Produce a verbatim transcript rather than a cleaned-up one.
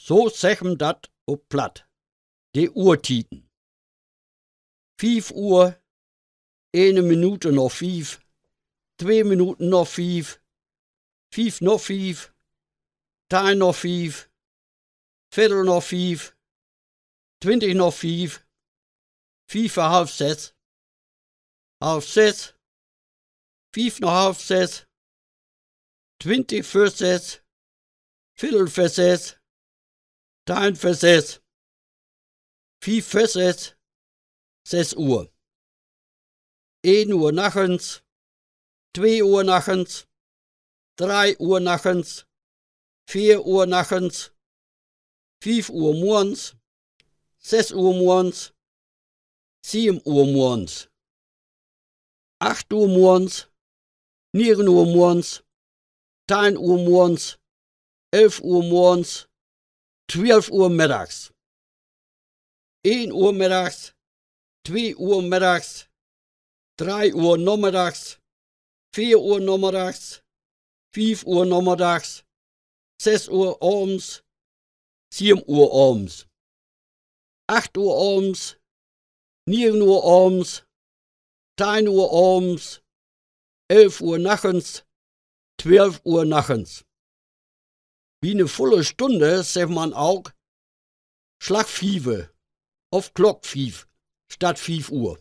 So seggt man dat op Platt. De Uhrtieden. Fief Uhr, eene Minute na fief, twee Minuten na fief, fief na fief, teihn na fief, Viddel na fief, twintig na fief, fief vör half sess, half sess, fief na half sess, twintig vör sess, Viddel vör sess, teihn vör sess, fief vör sess, sess Uhr. Een Uhr nachtens, twee Uhr nachtens, drei Uhr nachtens, veer Uhr nachtens, fief Uhr morgens, sess Uhr morgens, sieven Uhr morgens, acht Uhr morgens, negen Uhr morgens, teihn Uhr morgens, elf Uhr morgens, twelf Uhr middags, een Uhr middags, twee Uhr middags, drei Uhr namiddags, veer Uhr namiddags, fief Uhr namiddags, sess Uhr avends, sieven Uhr avends, acht Uhr avends, negen Uhr avends, teihn Uhr avends, elf Uhr nachtens, twelf Uhr nachtens. Bi 'ne vulle Stunne seggt man ok Slag fieve of Klock fief statt fief Uhr.